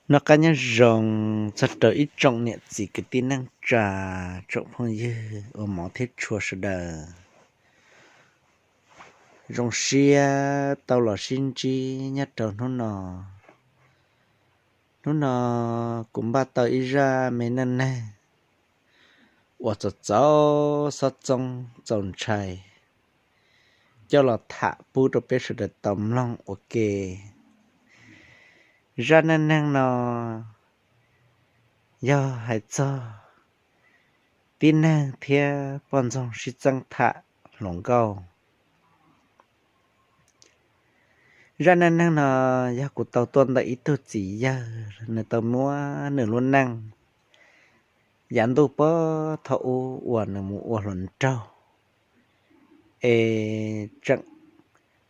Noj qab nyob zoo txog rau ib tsoom niam txiv kwv tij neej tsa, tsoom phooj ywg uas hmov thiab tshua sawv daws. Zoo siab tau los sib ntsib nyob rau hnub no. Hnub no kuv npaj tau ib zaj me neej neeg uas txaus txaus xob txoob txaus ntshai coj los tham pub rau peb sawv daws tau mloog ua ke. Zaj neej neeg no yog hais txog tib neeg thiab poj ntxoog sib txeeb tham hluas nkauj. Zaj neej neeg no yog kuv tau tuaj ntawm ib tug txiv yawg, nws tau muab nws lub neej yav ntuj puag thaum ub uas nws mus ua hluas nraug es tseem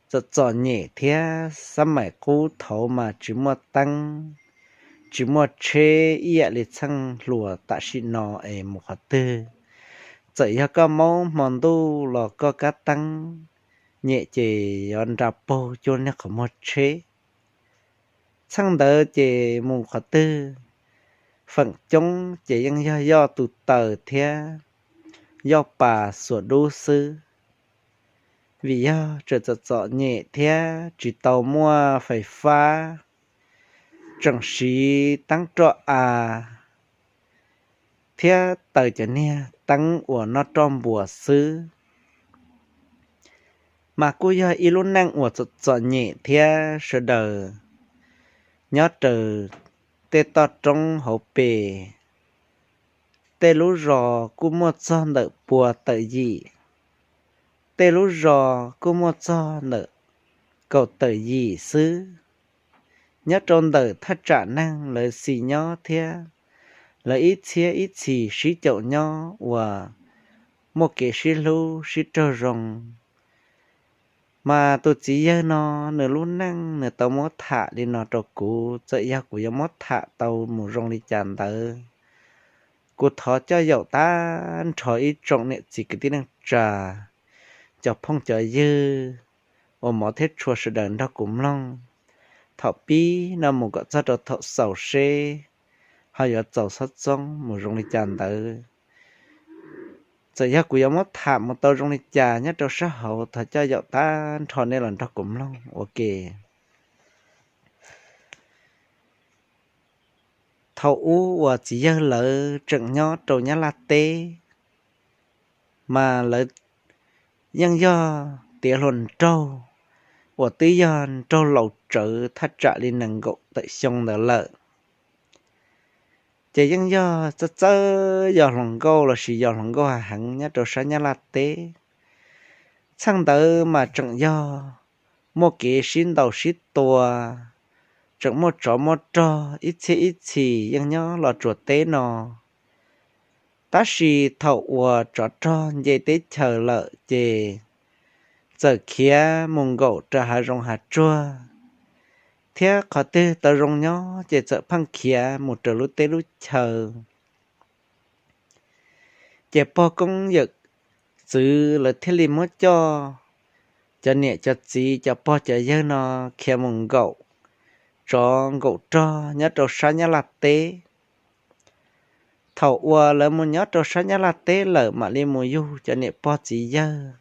txom txom nyem thiab xab maim qub thaud mas tsis muaj teeb tsis muaj tsheb ib yam li txheej hluas tam sim no es mus qhov twg, txawm yog koj maub hmo ntuj los koj kab teeb nyem ces yuav nra paug cuag niag qhov muag tsheb. Txheej ntawd ces mus qhov twg feem coob ces yeej yog yoj tus taws thiab yoj pas xuas dub xwb, vim yog tseem txom txom nyem thiab tsis tau muaj fais fab, tseem siv teeb roj av thiab taws cov niag teeb uas noj roj npuas xwb. Mas kuj yog ib lub neej uas txom txom nyem thiab sawv daws nyob raws tej toj roob hauv pes. Tej lub zos kuj muaj txog ntawm pua tawm yim, tej lub zos kuj muaj txog ntawm kaum tawm yim xwb. Nyob rau ntawm thaj tsam neeg lawv xis nyob thiab lawv ib txhiab ib txhis sib caum nyob uas muaj kev sib hlub sib raug zoo. Mas tus txiv yawg no nws lub neej nws tau muab tham li no rau kuv, txawm yog kuv yuav muab tham tau mus zoo li cas ntawd, kuv thov coj yaum tag nrho ib tsoom niam txiv kwv tij neej tsa, cov phooj cov ywg uas hmov thiab tshua sawv daws nrog kuv mloog thaum pib no mus kom txog rau thaum xaus seb ho yuav txaus xob txoob mus zoo li cas ntawd. Txawm yog kuv yuav muab tham mus tau zoo li cas nyob rau sab hauv, thov coj yaum tag nrho nej los nrog kuv mloog ua ke. Thaum ub uas txiv yawg lawv tseem nyob rau Nyab Laj teb, mas lawv yeej yog tiav hluas nraug uas twb yog nraug laus tsawv thaj tsam li nees nkaum tawm xyoo ntawd lawm. Ces yeej yog txawj txawj yos hluas nkauj lossis yos hluas nkauj hav heev nyob rau sab Nyab Laj teb. Txheej ntawd mas tseem yog muaj kev sib ntaus sib tua, tseem muaj tsov muaj rog ib txhiab ib txhis yeej nyob Los Tsuas teb no. Tab sis thaum uas tsov rog nce teb chaws lawm ces txawm khiav mus nkaum rau hav zoov hav tsuag, thiab qhov twg tau zoo nyob ces txawm pheej khiav mus rau lub teb lub chaw. Ces pog koob yawm txwv lawv thiaj li muab coj, cov niam cov txiv cov pog cov yawg no khiav mus nkaum tsov nkaum rog nyob rau sab Nyab Laj teb. Thaum uas lawv mus nyob rau sab Nyab Laj teb lawm mam li mus yug cov niam pog txiv yawg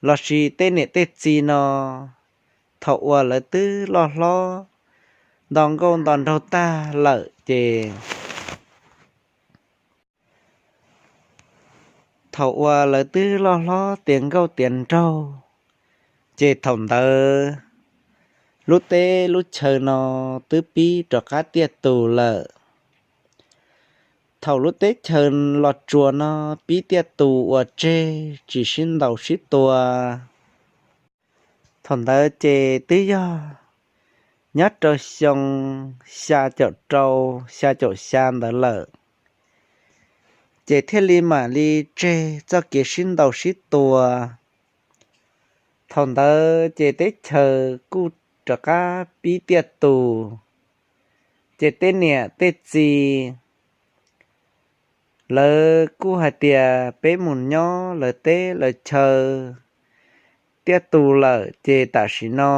lossis tej niam tej txiv no. Thaum uas lawv twb loj hlob nto nkauj nto nraug tag lawm ces thaum uas lawv twb loj hlob tiav nkauj tiav nraug, ces thaum ntawd lub teb lub chaw no twb pib rov qab tiaj tus lawm. Thaum lub teb chaws Los Tsuas no pib tiaj tus uas tseg tsis sib ntaus sib tua, thaum ntawd ces twb yog nyob rau xyoo xya caum rau xya caum xya ntawd lawm, ces thiaj li mam li tseg txoj kev sib ntaus sib tua. Thaum ntawd ces teb chaws kuj rov qab pib tiaj tus, ces tej niam tej txiv lawv kuj hais tias peb mus nyob lawv teb lawv chaw tiaj tus lawm ces tam sim no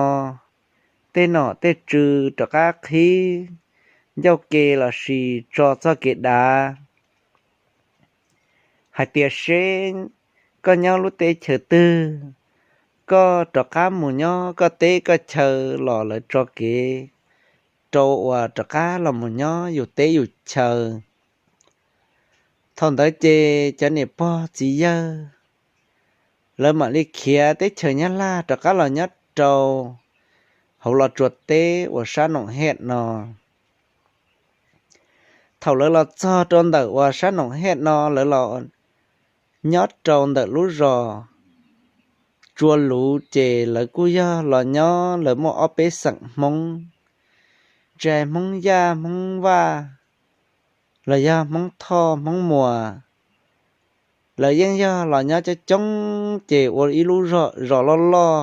tej nom tej tswv rov qab qhib ncauj ke lossis tso txoj kev dav hais tias seb koj nyob lub teb chaws twg, koj rov qab mus nyob koj teb koj chaw los lawv tso kev rau uas rov qab los mus nyob yus teb yus chaw. Thaum ntawd ces cov niam pog txiv yawg lawv mam li khiav teb chaws Nyab Laj rov qab los nyob rau hauv Los Tsuas teb uas sab Noom Hej no. Thaum lawv los txog rau ntawm uas sab Noom Hej no, lawv los nyob rau ntawm lub zos Tsua Luv ces lawv kuj yog los nyob, lawv muaj ob peb xeem Hmoob, tsis hais Hmoob Yaj, Hmoob Vaj, los yog Hmoob Thoj, Hmoob Muas, lawv yeej yog los nyob coob coob ces ua ib lub zos loj loj,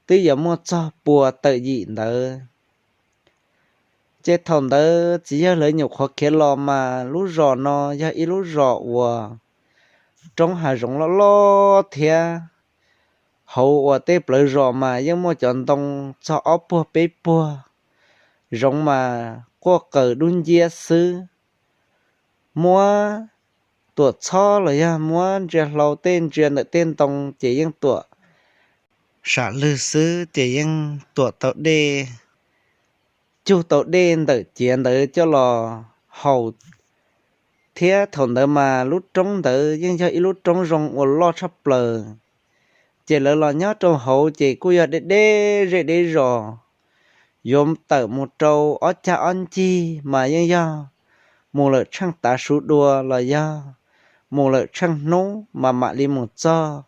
twb yuav muaj txog pua tawm yim ntawd. Ces thaum ntawd txiv yawg lawv nyuam qhuav khiav los mas lub zos no yog ib lub zos uas roob hav zoov loj loj thiab. Hauv uas tej plawv zos mas yeej muaj cov ntoo txog ob puag peb puag, zoov mas quaj qaws dub nciab xwb. Muab tuam txhob los yog muab ntsia hlau tej ntsia ntawm tej ntoo ces yeej tuam sam lwg xwb ces yeej tuam tau dej, cug tau dej ntawm ciav ntawd coj los haus. Thiab thaum ntawd mas lub roob ntawd yeej yog ib lub roob zoo uas loj tshaj plaws. Ces lawv los nyob rau hauv ces kuj yog deb deb zej deb zos, yuav tawm mus rau ob cag ob ncig mas yeej yog mus lawm tsheej tav su dua los yog mus lawm tsheej hnub mas mam li mus txog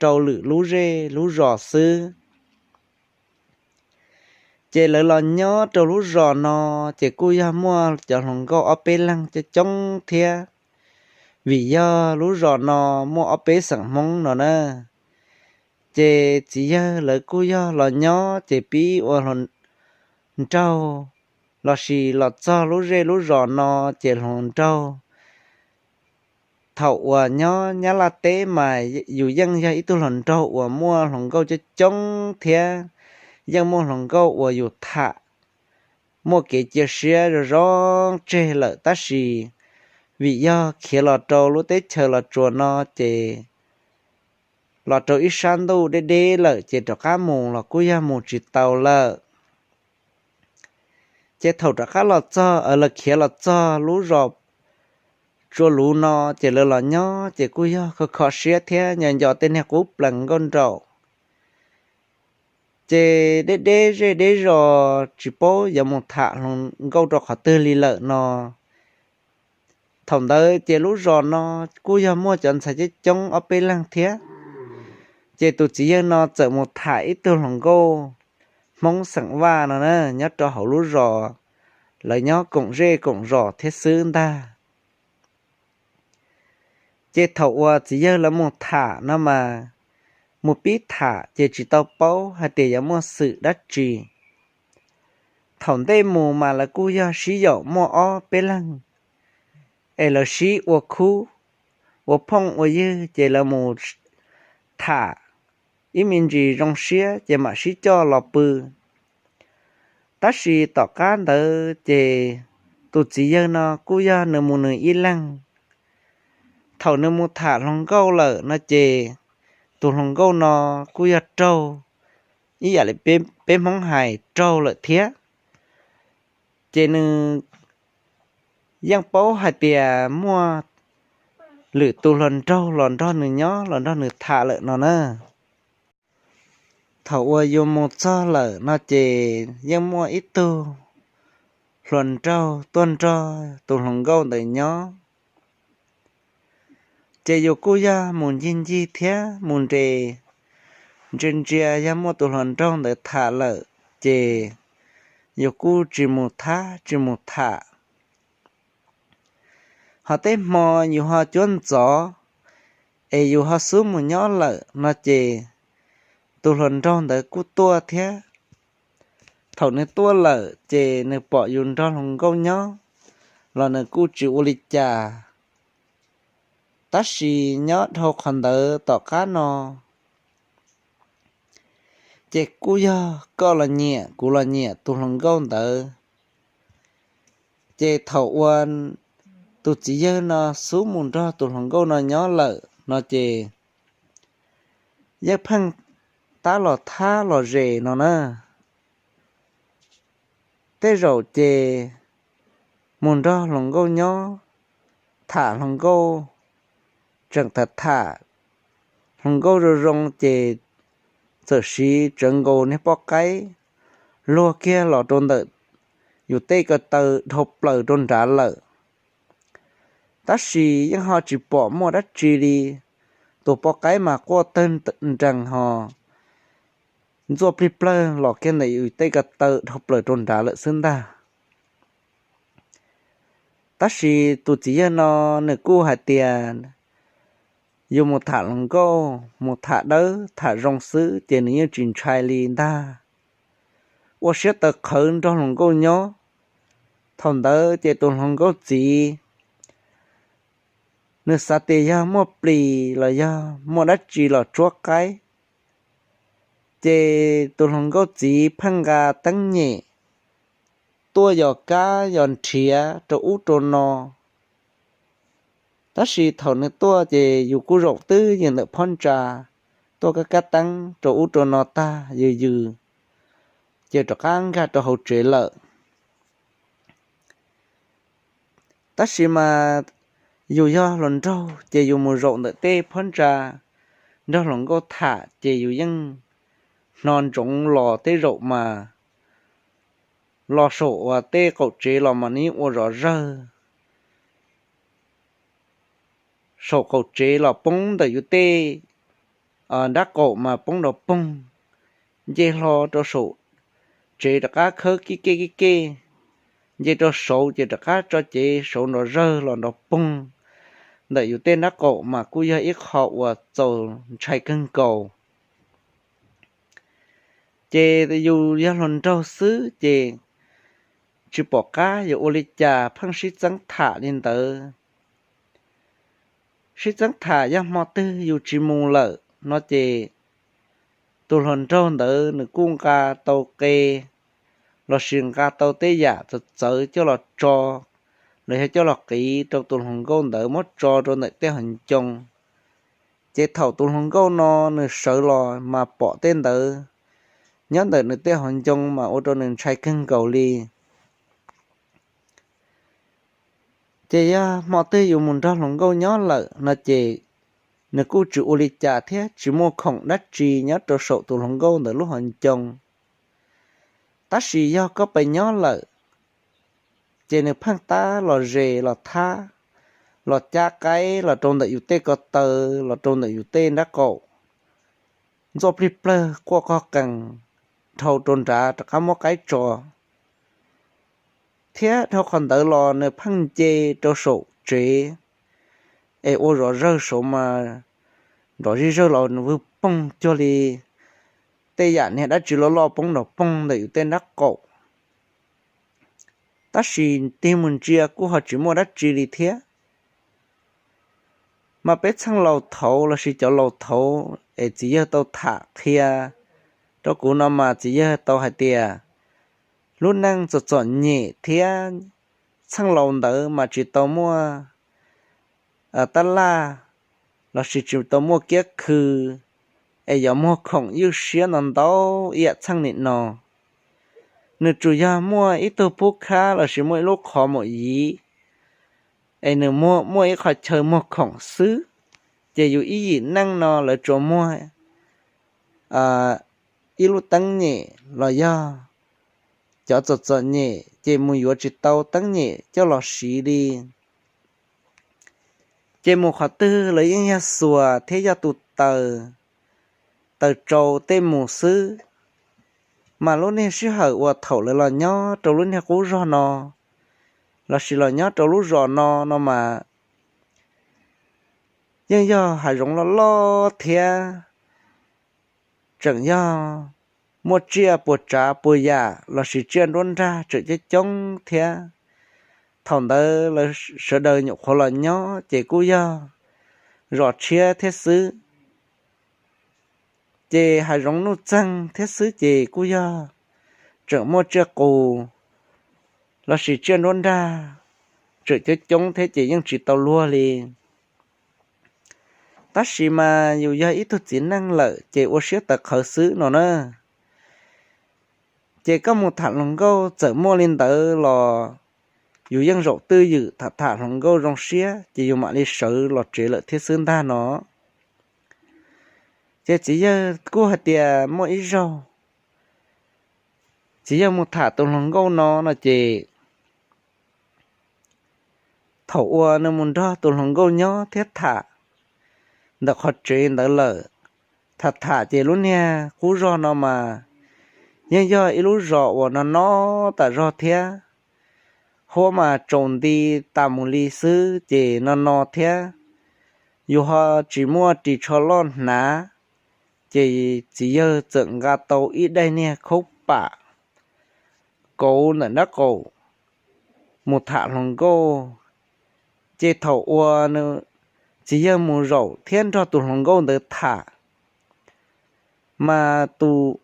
rau lwm lub zej lub zos xwb. Ces lawv los nyob rau lub zos no ces kuj yog muaj cov hluas nkauj ob peb leeg coob coob thiab, vim yog lub zos no muaj ob peb xeem Hmoob no na. Ces txiv yawg lawv kuj yog los nyob ces pib ua hluas nraug, lossis los txog lub zej lub zos no ces hluas nraug thaum uas nyob Nyab Laj teb mas yus yeej yog ib tug hluas nraug uas muaj hluas nkauj coob coob thiab, yeej muaj hluas nkauj uas yus tham muaj kev cia siab zoo zoo tseg lawm, tab sis vim yog khiav los rau lub teb chaws Los Tsuas no ces los rau ib sab ntuj deb deb lawm ces rov qab mus los kuj yog mus tsis tau lawm. Ces thaum rov qab los txog, lawv khiav los txog lub zos Tsua Luv no ces lawv los nyob ces kuj yog kho kho siab thiab nco nco tej niag qub plees nkauj nraug. Ces deb deb zej deb zos tsis paub yuav mus tham hluas nkauj rau qhov twg li lawm no. Thaum ntawd ces lub zos no kuj yog muaj cov ntxhais coob coob ob peb leeg thiab. Ces tus txiv yawg no txawm mus tham ib tug hluas nkauj Hmoob xeem Vaj no na, nyob rau hauv lub zos, lawv nyob koom zej koom zos thiab xwb ntag. Ces thaum uas txiv yawg lawv mus tham no mas, mus pib tham ces tsis tau paub hais tias yuav muaj xwm dab tsi. Thaum ntej mus mas lawv kuj yog sib yaum muaj ob peb leeg, es lawv sib ua khub, ua phooj ua ywg ces lawv mus tham ib me ntsis zoo siab ces mam sib coj los pw. Tab sis tom qab ntawd ces tus txiv yawg no kuj yog nws mus nws ib leeg. Thaum nws mus tham hluas nkauj lawm no ces tus hluas nkauj no kuj yog raug ib yam li peb Hmoob hais raug lawm thiab. Ces nws yeej paub hais tias muaj lwm tus hluas nraug los nrog nws nyob los nrog nws tham lawm no na. Thaum uas yus mus txog lawm no ces yeej muaj ib tug hluas nraug tuaj nrog tus hluas nkauj ntawd nyob. Ces yus kuj yog mus ncig ncig thiab mus nres, ntsia ntsia yog muaj tus hluas nraug ntawd tham lawm ces yus kuj tsis mus thab tsis mus tham. Ho tej hmo yus ho cuab ntxov es yus ho xub mus nyob lawm no ces tus hluas nraug ntawd kuj tuaj thiab. Thaum nws tuaj lawm ces nws pom yus nrog hluas nkauj nyob los nws kuj tsis ua li cas. Tab sis nyob dhau qhov ntawd tom qab no, Ces kuj yog koj los nyiam kuv los nyiam tus hluas nkauj ntawd. Ces thaum uas tus txiv yawg no xub mus nrog tus hluas nkauj no nyob lawm no ces yeej pheej tab los thab los zes no na. Tej zaum ces mus nrog hluas nkauj nyob, tham hluas nkauj, tseem tham tham hluas nkauj zoo zoo ces txawm siv tsawv nkaus niag poj qaib luag kiag los rau ntawm yus tej ko taw dhau plaws rau nrad lawm. Tab sis yeej ho tsis pom muaj dab tsi li, tus poj qaib mas quaj tawg nrees ho ntxuaj plig plawg los kiag ntawm yus tej ko taw dhau plaws rau nrad lawm xwb ntag. Tab sis tus txiv yawg no nws kuj hais tias yus mus tham hluas nkauj, mus tham dawb tham zoo xwb ces nws yeej tsis ntshai li ntag. Ua siab tawv qhawv nrog hluas nkauj nyob. Thaum ntawd ces tus hluas nkauj txiv nws xav tias yog muaj plis los yog muaj dab tsi los tsuab qaib, ces tus hluas nkauj txiv pheej nqa teeb nyem tuaj yos kab yos nrhiav rau ub rau no. Tab sis thaum nws tuaj ces yus kuj zaum twb ywm ntawm phab ntsa, tuaj kab kab teeb rau ub rau no tag yws yws, ces rov qab nkag rau hauv tsev lawm. Tab sis mas yus yog hluas nraug ces yus mus zaum ntawm tej phab ntsa nrog hluas nkauj tham ces yus yeej hno ntsoov los tej zaum mas los saum uas tej qaum tsev los mas nws yeej ua zov zawg. Saum qaum tsev los poob ntawm yus tej nrab qaum mas poob nrov poog, nce hlo rau saum tsev rov qab khawb kib kej kib kej, nce rau saud ces rov qab tso cev saud nrov zawg los nrov poog ntawm yus tej nrab qaum mas kuj yog ib qho uas txaus ntshai kawg nkaus. Ces yus yog hluas nraug xwb ces tsis pom qab yuav ua li cas pheej sib txeeb tham li ntawd. Sib txeeb tham yog hmo twg yus tsis mus lawm no ces tus hluas nraug ntawd nws kuj nqa tau qe lossis nqa tau tej yam txawv txawv coj los tso, los yog coj los qiv rau tus hluas nkauj ntawd muab tso rau ntawm tej hauv ncoo. Ces thaum tus hluas nkauj no nws sawv los mas pom tej ntawd nyob ntawm nws tej hauv ncoo mas ua rau nws ntshai kawg nkaus li. Ces yog hmo twg yus mus nrog hluas nkauj nyob lawm no ces nws kuj tsis ua li cas thiab tsis muaj khoom dab tsi nyob rau saum tus hluas nkauj ntawd lub hauv ncoo. Tab sis yog koj pes nyob lawm ces nws pheej tab los zes los thab, los cab qaib los rau ntawm yus tej ko taw, los rau ntawm yus tej nrab qaum, ntxuaj plig plawg quaj qog qees dhau rau nrad rov qab muab qaib tso. Thiab dhau qhov ntawd los nws pheej nce rau saum tsev es ua zov zawg saud mas nrov zij zawg los nws vwg poog cuag li tej yam niag dab tsi loj loj poob nrov poog ntawm yus tej nrab qaum. Tab sis tig mus ntsia kuj ho tsis muaj dab tsi li thiab. Mas peb txheej laus thaud lossis cov laus thaud es txiv yawg tau tham qhia rau kuv no mas txiv yawg tau hais tias lub neej txom txom nyem thiab txheej laus ntawd mas tsis tau muaj tab laj lossis tsis tau muaj kiab khw es yuav muag khoom ywj siab ntau ntau ib yam txheej nim no. Nws tsuas yog muaj ib tug pub khab lossis muaj ib lub qhov maum yiv es nws muaj ib qho chaw muag khoom xwb, ces yus ib yim neej no lawv tsuas muag ib lub teeb nyem los yog cov txom txom nyem ces mus yuav tsis tau teeb nyem coj los siv li. Ces mus qhov twg los yeej yog xuas thiab yog tus taws, taws tsau tej mus xwb. Mas lub niag sij hawm uas thaum lawv los nyob rau lub niag qub zog no lossis los nyob rau lub zos no no mas yeej yog hav zoov loj loj thiab tseem yog muaj tsiaj puas tsav puas yam lossis tsiaj nruab nrag tseem coob coob thiab. Thaum ntawd lawv sawv daws nyuam qhuav los nyob ces kuj yog zos tshiab thiab xwb. Ces hav zoov nuj txeeg thiab xwb ces kuj yog tseem muaj tsiaj qus lossis tsiaj nruab nrag tseem coob coob thiab ces yeej tsis tau luag li. Tab sis mas yus yog ib tug txiv neej lawm ces ua siab tawv qhawv xwb no na. Ces koj mus tham hluas nkauj txawm muaj li ntawd los yus yeej zaum twj ywm tham tham hluas nkauj zoo siab ces yus mam li sawv los tsev lawm thiab xwb ntag no. Ces txiv yawg kuj hais tias muaj ib zaug txiv yawg mus tham tus hluas nkauj no no ces thaum uas nws mus nrog tus hluas nkauj nyob thiab tham ntawm qhov tsev ntawd lawm, tham tham ces lub niag qub zos no mas yeej yog ib lub zos uas no no tas zog thiab, huab mas tsaus nti tas mus li xwb ces no no thiab, yus ho tsis muaj ris tsho loj hnav, ces txiv yawg txawm nqa tau ib daim niag khaub pam kauv ntawm nraub qaum mus tham hluas nkauj. Ces thaum uas txiv yawg mus zaum thiab nrog tus hluas nkauj ntawd tham, mas tus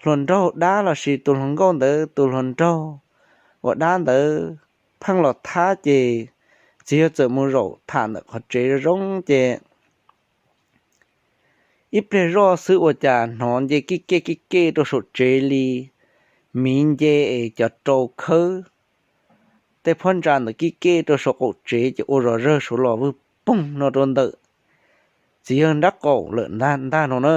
hluas nraug dab lossis tus hluas nkauj ntawd tus hluas nraug uas dab ntawd pheej los thab ces txiv yawg txawm mus zaum tham ntawm qhov tsev zoo zoo ces ib pliag zoj xwb ua cas hnov nce kij kej kij kej rau saum tsev li, miv nce es cov rau khawb tej phab ntsa ntawd kij kej rau saum qaum tsev ces ua zom zawg suav los vwg poog no rau ntawm txiv yawg nraub qaum lawm ntag no na.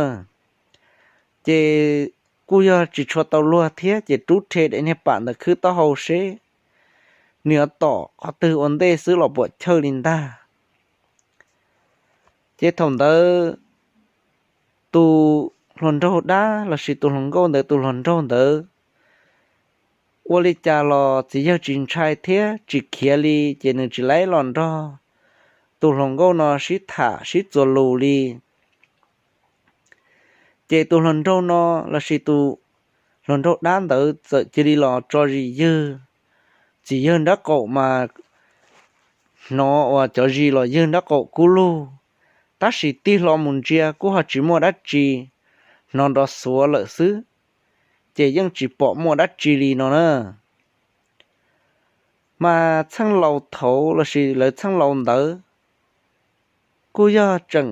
Ces kuj yog tsis tshua tau luag thiab ces rub rhe daim niag pam ntawd khwb taub hau seb nws yuav tom qhov twg ua ntej xwb los puam chawj li ntag. Ces thaum ntawd tus hluas nraug dab lossis tus hluas nkauj ntawd tus hluas nraug ntawd ua li cas los txiv yawg tsis ntshai thiab tsis khiav li, ces nws tsis laib los nrog tus hluas nkauj no sib tham sib txuas lus li. Ces tus hluas nraug no lossis tus hluas nraug dab ntawd txawm cia li los tso zis ywg txiv yawg nraub qaum mas hnov uas cov zis los ywg nraub qaum kub lug, tab sis tig hlo mus ntsia kuj ho tsis muaj dab tsi, hnov nrov xuav lawm xwb, ces yeej tsis pom muaj dab tsi li no na. Mas txheej laus thaud lossis lawv txheej laus ntawd kuj yog tseem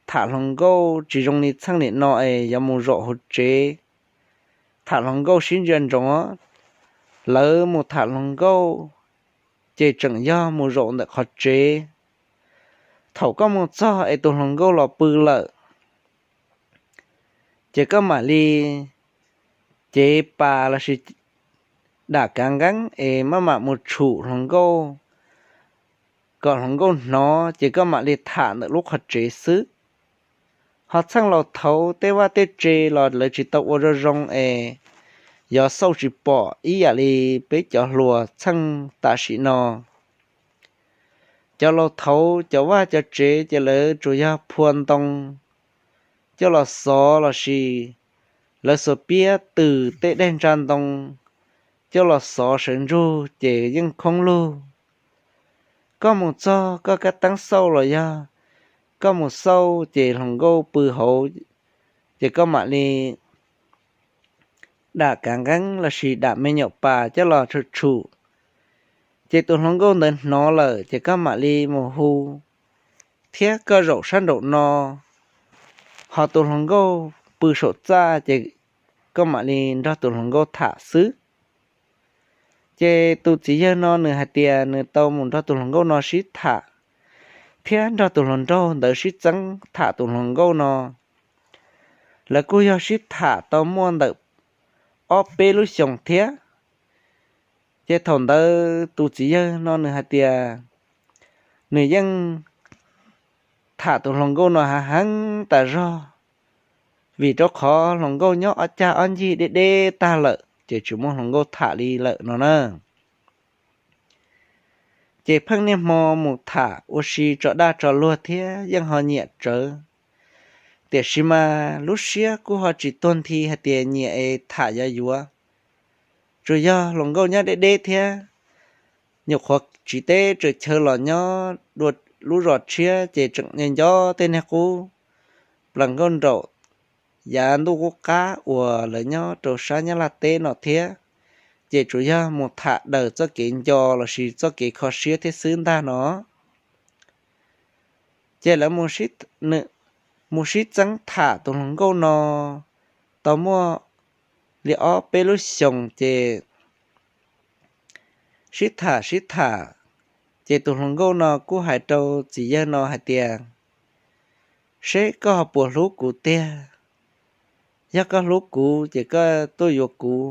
tham hluas nkauj tsis zoo li txheej nim no es yuav mus zaum hauv tsev tham hluas nkauj sib ntsia ntsoov. Lawv mus tham hluas nkauj ces tseem yog mus zaum ntawm qhov tsev. Thaum koj mus txog es tus hluas nkauj los pw lawm, ces koj mam li cev pas lossis dam kav nqeeb es maj mam mus tshum hluas nkauj kom hluas nkauj hnov ces koj mam li tham ntawm lub qhov tsev xwb. Ho txheej laus thaud tej vaj tej tse los lawv tsis tau ua zoo zoo es yuav xauj tsis pom ib yam li peb cov hluas txheej tam sim no. Cov laus thaud cov vaj cov tsev ces lawv tsuas yog phua ntoo coj los xov lossis lawv xuas piab twm tej daim ntsa ntoo coj los xov sawv ntsug ces yeej khoob lug. Koj mus txog koj kab teeb xauj los yog koj mus xauj ces hluas nkauj pw hauv, ces koj mam li dam kav nqeeb lossis dam me nyuam pas coj los tshum tshum. Ces tus hluas nkauj ntawd hnov lawm ces koj mam li mus hu, thiab koj zaum sab nraum no, ho tus hluas nkauj pw saum txaj ces koj mam li nrog tus hluas nkauj tham xwb. Ces tus txiv yawg no nws hais tias nws tau mus nrog tus hluas nkauj no sib tham, thiab nrog tus hluas nraug ntawd sib txeeb tham tus hluas nkauj no. Lawv kuj yog sib tham tau muaj ntawm ob peb lub xyoos thiab. Ces thaum ntawd tus txiv yawg no nws hais tias nws yeej tham tus hluas nkauj no hav heev tas zog, vim rau qhov hluas nkauj nyob ob cag ob ncig deb deb tag lawm ces tsis muaj hluas nkauj tham li lawm no na. Ces pheej niaj hmo mus tham ua si tso daj tso luag thiab yeej ho nyiam tsawv. Tiam sis mas lub siab kuj ho tsis tuag nthi hais tias nyiam es tham yuav yuav. Tsuas yog hluas nkauj nyob deb deb thiab, nyuam qhuav tsiv teb tsaws chaw los nyob dua lub zos tshiab ces tseem nco nco tej niag qub plaws nkauj nraum yav ntuj qub qab uas lawv nyob rau sab Nyab Laj teb no thiab, ces tsuas yog mus tham daws txoj kev nco lossis txoj kev kho siab thiab xwb ntag no. Ces lawv mus sib txeeb tham tus hluas nkauj no tau muaj li ob peb lub xyoos ces sib tham sib tham, ces tus hluas nkauj no kuj hais rau txiv yawg no hais tias, seb koj ho puas hlub kuv tiag. Yog koj hlub kuv ces koj tuaj yuav kuv,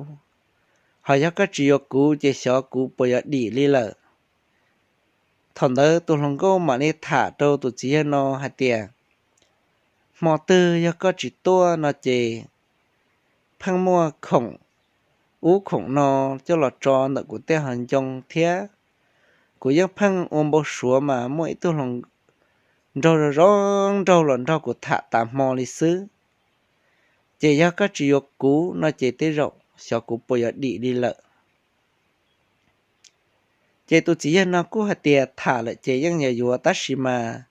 ho yog koj tsis yuav kuv ces xyov kuv puas yuav dim li lawm. Thaum ntawd tus hluas nkauj mam li tham rau tus txiv yawg no hais tias, hmo twg yog koj tsis tuaj no ces pheej muaj khoom ub khoom no coj los tso ntawm kuv tej hav ncoo thiab kuv yeej pheej ua npau suav mas muaj ib tug hluas nraug zoo zoo nraug los nrog kuv tham tas hmo li xwb. Ces yog koj tsis yuav kuv no ces tej zaum xyov kuv puas yuav dim li lawm. Ces tus txiv yawg no kuj hais tias tham lawm ces yeej yuav yuav tab sis mas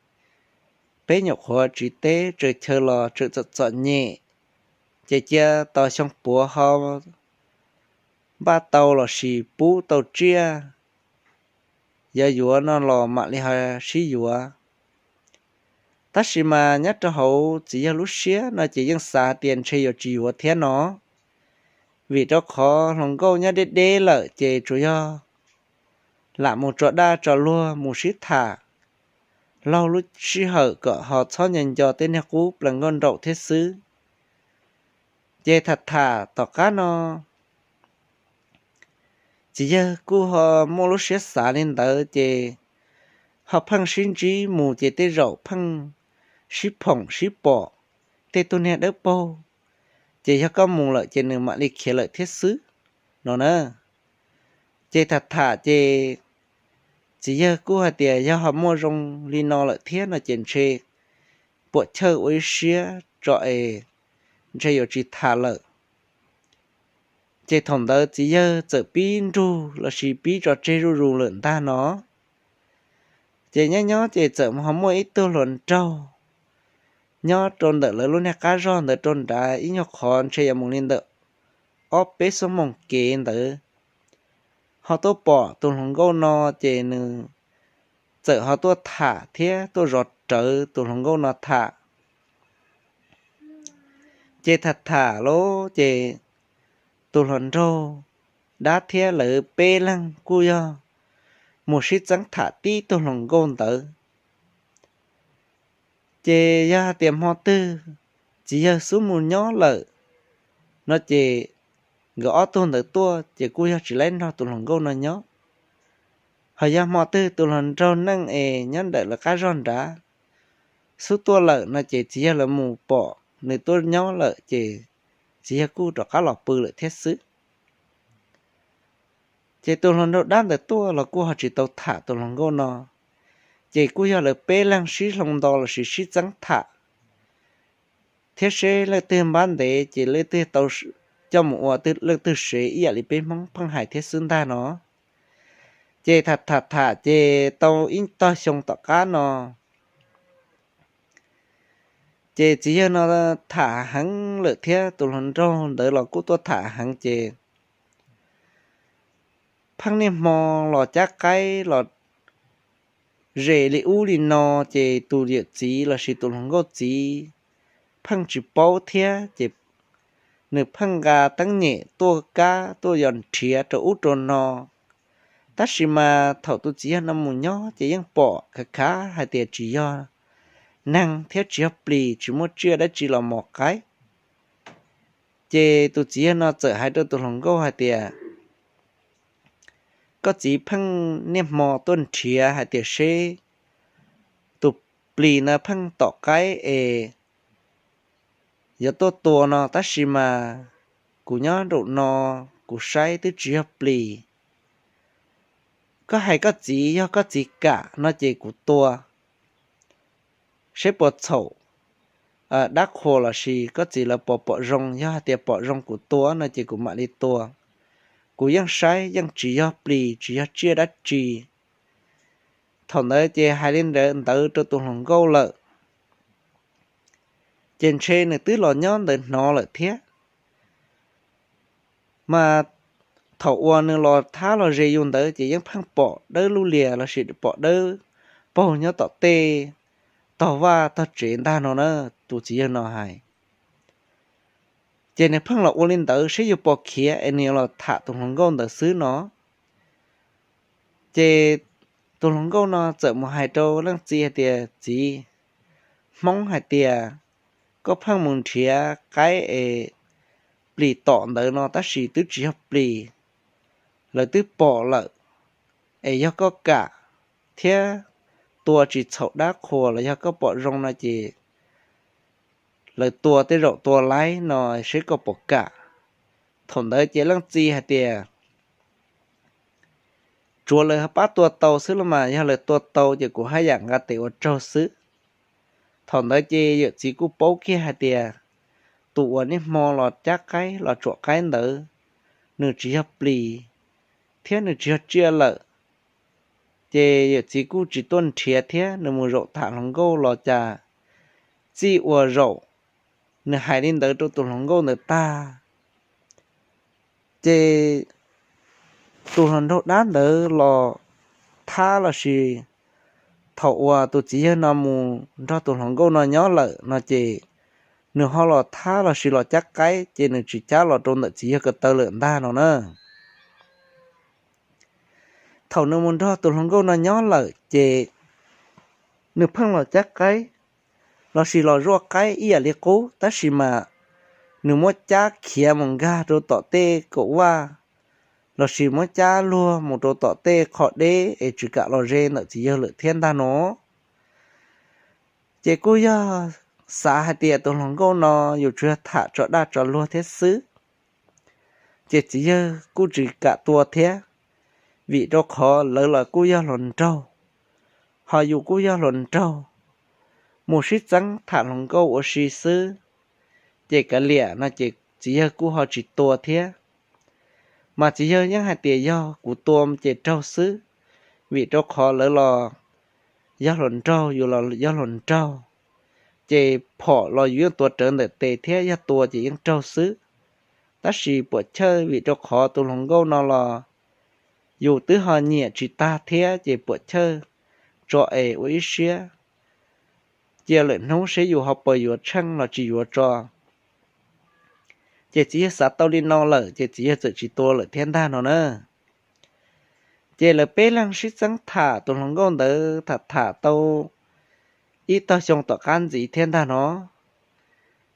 peb nyuam qhuav tsiv teb tsaws chaw los tseem txom txom nyem, ces cia tos xyoo puav ho npaj tau lossis pub tau tsiaj yuav yuav no los mam li ho sib yuav. Tab sis mas nyob rau hauv txiv yawg lub siab no ces yeej xav tias ntshe yuav tsis yuav thiab no, vim rau qhov hluas nkauj nyob deb deb lawm ces tsuas yog lam mus tso daj tso luag mus sib tham laug lub sij hawm kom ho txhob nco nco tej niag qub plaws nkauj nraum thiab xwb. Ces tham tham tom qab no txiv yawg kuj ho muaj lub siab xav li ntawd ces ho pheej sib ntsib mus ces tej zaum pheej sib phoom sib pom tej tug niag dawb paug, ces yog koj mus lawm ces nws mam li khiav lawm thiab xwb no na. Ces tham tham ces txiv yawg kuj hais tias yog ho muaj zoo li no lawm thiab no ces ntshe puam chawj ua ib siab tso es ntshe yuav tsis tham lawm. Ces thaum ntawd txiv yawg txawm pib nrug lossis pib tso tseg zuj zus lawm ntag no. Ces nyob nyob ces txawm ho muaj ib tug hluas nraug nyob rau ntawm lawv lub niag qab zog ntawd rau nrad ib nyuag qhov ntshe yuav mus li ntawm ob peb xuab moos kev ntawd, ho tuaj pom tus hluas nkauj no, ces nws txawm ho tuaj tham thiab tuaj zov rawv tus hluas nkauj no tham. Ces tham tham lawm ces tus hluas nraug dab thiab lawv peb leeg kuj yog mus sib txeeb tham tib tug hluas nkauj ntawd. Ces yog hais tias hmo twg txiv yawg xub mus nyob lawm no ces nkawd ob tug ntawd tuaj ces kuj yog tsis laib nrog tus hluas nkauj no nyob. Ho yog hmo twg tus hluas nraug neej es nyob ntawm lawv qab zog nrad xub tuaj lawm no ces txiv yawg lawv mus pom nws tuaj nyob lawm ces txiv yawg kuj rov qab los pw lawm thiab xwb. Ces tus hluas nraug dab ntawd tuaj los kuj ho tsis tau tham tus hluas nkauj no, ces kuj yog lawv peb leeg sib hloov nto lossis sib txeeb tham thiab seb leej twg npab ntev ces leej twg tau coj mus ua leej twg sev ib yam li peb Hmoob pheej hais thiab xwb ntag no. Ces tham tham tham ces tau ib tog xyoo tom qab no ces txiv yawg no tham heev lawm thiab tus hluas nraug ntawd los kuj tuaj tham heev ces pheej niaj hmo los cab qaib los zes li ub li no, ces tus yawm txiv lossis tus hluas nkauj txiv pheej tsis paub thiab ces nws pheej nqa teeb nyem tuaj kab tuaj yos nrhiav rau ub rau no. Tab sis mas thaum tus txiv yawg no mus nyob ces yeej pom khav khav hais tias tsis yog neeg thiab tsis yog plis, tsis muaj tsiaj dab tsi los mos qaib. Ces tus txiv yawg no txawm hais rau tus hluas nkauj hais tias, koj txiv pheej niaj hmo tuaj nrhiav hais tias seb tus plis no pheej tom qaib es yuav tuaj tua no, tab sis mas kuv nyob nraum no kuv saib twb tsis yog plis. Koj hais koj txiv, yog koj txiv kam no ces kuv tua seb puas txhaum dab qhuas lossis koj txiv lawv puas pom zoo. Yog hais tias pom zoo kuv tua no ces kuv mam li tua. Kuv yeej saib yeej tsis yog plis tsis yog tsiaj dab tsi. Thaum ntawd ces hais li ntawd rau tus hluas nkauj lawm. ces ntshe nws twb los nyob ntawd hnov lawm thiab. Mas thaum uas nws los thab los ze yus ntawd ces yeej pheej pom dawb lub lias lossis pom dawb paug nyob tom tej tog vaj tog tsev ntag no na, tus txiv yawg no hais. Ces nws pheej los ua li ntawd saib yus puas khiav es nws yuav los tham tus hluas nkauj ntawd xwb no. Ces tus hluas nkauj no txawm mus hais rau leej txiv hais tias, Txiv, Hmoob hais tias koj pheej mus nrhiav qaib es plis tom ntawd no tab sis twb tsis yog plis, lawv twb pom lawm. Es yog koj kam thiab tua tsis txhaum dab qhuas los yog koj pom zoo no ces lawv tua tej zaum tua laib no, saib koj puas kam. Thaum ntawd ces leej txiv hais tias, Tsuav lawv pab tua tau xwb los mas, yog lawv tua tau ces kuv haj yam nqa tes ua tsaug xwb. Thaum ntawd ces yawm txiv kuj paub kiag hais tias tus uas niaj hmo los cab qaib los tsuam qaib ntawd, nws tsis yog plis thiab nws tsis yog tsiaj lawm. Ces yawm txiv kuj tsis tuaj nrhiav thiab, nws mus zaum tham hluas nkauj los cas txij ua zaum nws hais li ntawd rau tus hluas nkauj ntawd tag, ces tus hluas nraug dab ntawd los thab lossis thaum uas tus txiv yawg no mus nrog tus hluas nkauj no nyob lawm no ces nws ho los thab lossis los cab qaib ces nws tsis cab los rau ntawm txiv yawg ko taw lawm ntag no na. Thaum nws mus nrog tus hluas nkauj no nyob lawm ces nws pheej los cab qaib lossis los zuaj qaib ib yam li qub, tab sis mas nws muab cab khiav mus nkag rau tom tej kaum vaj lossis muab cab luag mus rau tom tej qho deb es tsis kam los ze ntawm txiv yawg lawm thiab ntag no. Ces kuj yog xav hais tias tus hluas nkauj no yus tsuas yog tham tso daj tso luag thiab xwb, ces txiv yawg kuj tsis kam tua thiab, vim rau qhov lawv los kuj yog hluas nraug, ho yus kuj yog hluas nraug, mus sib txeeb tham hluas nkauj ua si xwb, ces kav liam no ces txiv yawg kuj ho tsis tua thiab. Mas txiv yawg yeej hais tias yog kuv tua ces raug xwb, vim rau qhov lawv los yog hluas nraug, yus los yog hluas nraug, ces phom los yus yeej tuav rawv ntawm tes thiab, yog tua ces yeej raug xwb. Tab sis puam chawj vim rau qhov tus hluas nkauj no los yus twb ho nyiam tsis tag thiab, ces puam chawj tso es ua ib siab, cia lwm hnub seb yus ho puas yuav tsheej los tsis yuav tso. Ces txiv yawg xav tau li no lawm ces txiv yawg txawm tsis tua lawm thiab ntag no na. Ces lawv peb leeg sib txeeb tham tus hluas nkauj ntawd tham tham tau ib tog xyoo tom qab ntxiv thiab ntag no.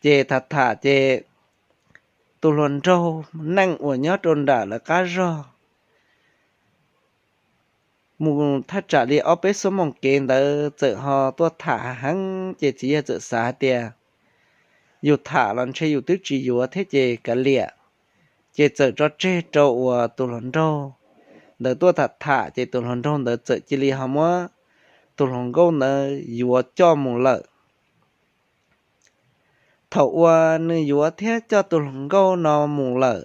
Ces tham tham ces tus hluas nraug neej uas nyob rau nram lawv qab zog mus thaj tsam li ob peb xuab moos kev ntawd txawm ho tuaj tham heev, ces txiv yawg txawm xav hais tias yus tham los ntshe yus twb tsis yuav thiab ces kav liam. Ces txawm tso tseg rau uas tus hluas nraug ntawd tuaj tham tham, ces tus hluas nraug ntawd txawm cia li ho muab tus hluas nkauj ntawd yuav coj mus lawm. Thaum uas nws yuav thiab coj tus hluas nkauj no mus lawm,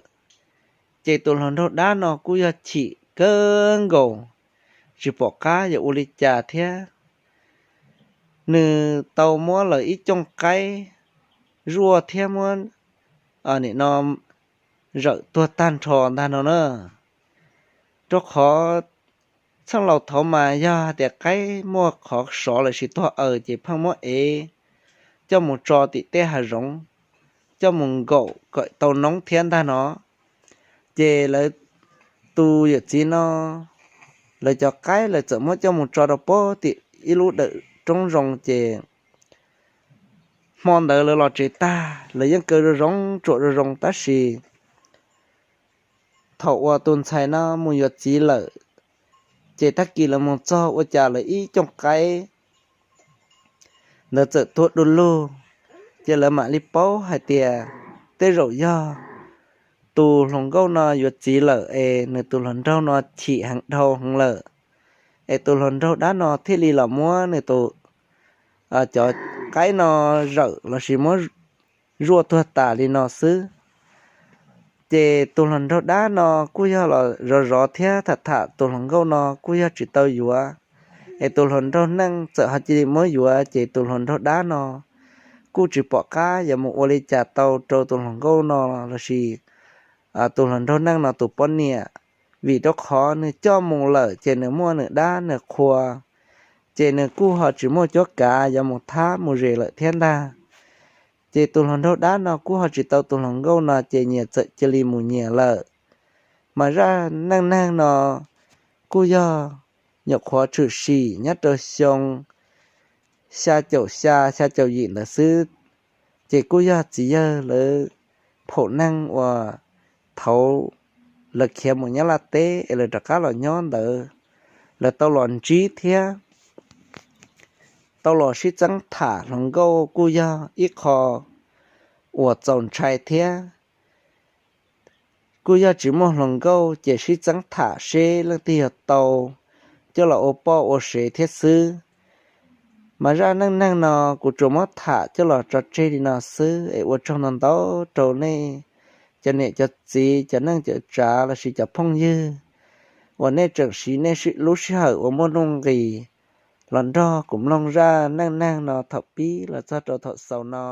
ces tus hluas nraug dab no kuj yog chim kawg nkaus, tsis pom qab yuav ua li cas thiab. Nws tau muab lawv ib cooj qaib zuaj thiab muab nim no zawm tuag tag nrho ntag no na. Rau qhov txheej laus thaud mas yog tias qaib muaj qhov sov lossis tuag aws ces pheej muab ev coj mus tso tim tej hav zoov, coj mus nkaum kom tau noob thiab ntag no. Ces lawv tus yawm txiv no, lawv cov qaib lawv txawm muab coj mus tso rau pem tim ib lub dawm roob zoo ces hmo ntawd lawv los tsev tag lawv yeej kaw zoo zoo tsuam zoo zoo tab sis thaum uas tus ntxhais no mus yuav txiv lawm, ces tag kis lawv mus txog ua cas lawv ib cooj qaib ntawd txawm tuag du lug. Ces lawv mam li paub hais tias tej zaum yog tus hluas nkauj no yuav txiv lawm es nws tus hluas nraug no chim heev dhau heev lawm, es tus hluas nraug dab no thiaj li los muab nws tus cov qaib no zawm lossis muab zuaj tuag tas li no xwb. Ces tus hluas nraug dab no kuj yog los zov zov thiab tham tham tus hluas nkauj no kuj yog tsis tau yuav, es tus hluas nraug neej txawm ho cia li muab yuav ces tus hluas nraug dab no kuj tsis pom qab yuav mus ua li cas tau rau tus hluas nkauj no lossis tus hluas nraug neej no tus poj niam, vim rau qhov nws coj mus lawm ces nws muaj nws dab nws qhua, ces nws kuj ho tsis muaj cuab kav yuav mus thab mus zes lawm thiab ntag. Ces tus hluas nraug dab no kuj ho tsis tau tus hluas nkauj no ces nyias txawm cia li mus nyias lawm. Mas zaj neej neeg no kuj yog nyuam qhuav tshwm sim nyob rau xyoo xya caum xya xya caum yim ntawd xwb. Ces kuj yog txiv yawg lawv phaum neeg uas thaum lawv khiav mus Nyab Laj teb es lawv rov qab los nyob ntawd, lawv tau los ntsib thiab tau los sib txeeb tham hluas nkauj kuj yog ib qho uas txaus ntshai thiab. Kuj yog tsis muaj hluas nkauj ces sib txeeb tham seb leej twg yog tau coj los ua poj ua sev thiab xwb. Mas zaj neej neeg no kuv tsuas muab tham coj los tso tseg li no xwb es ua tsaug ntau ntau rau nej cov niam cov txiv cov neej cov tsav lossis cov phooj ywg uas nej tseem siv nej lub sij hawm uas muaj nuj nqis los nrog kuv mloog zaj neej neeg no thaum pib los txog rau thaum xaus no.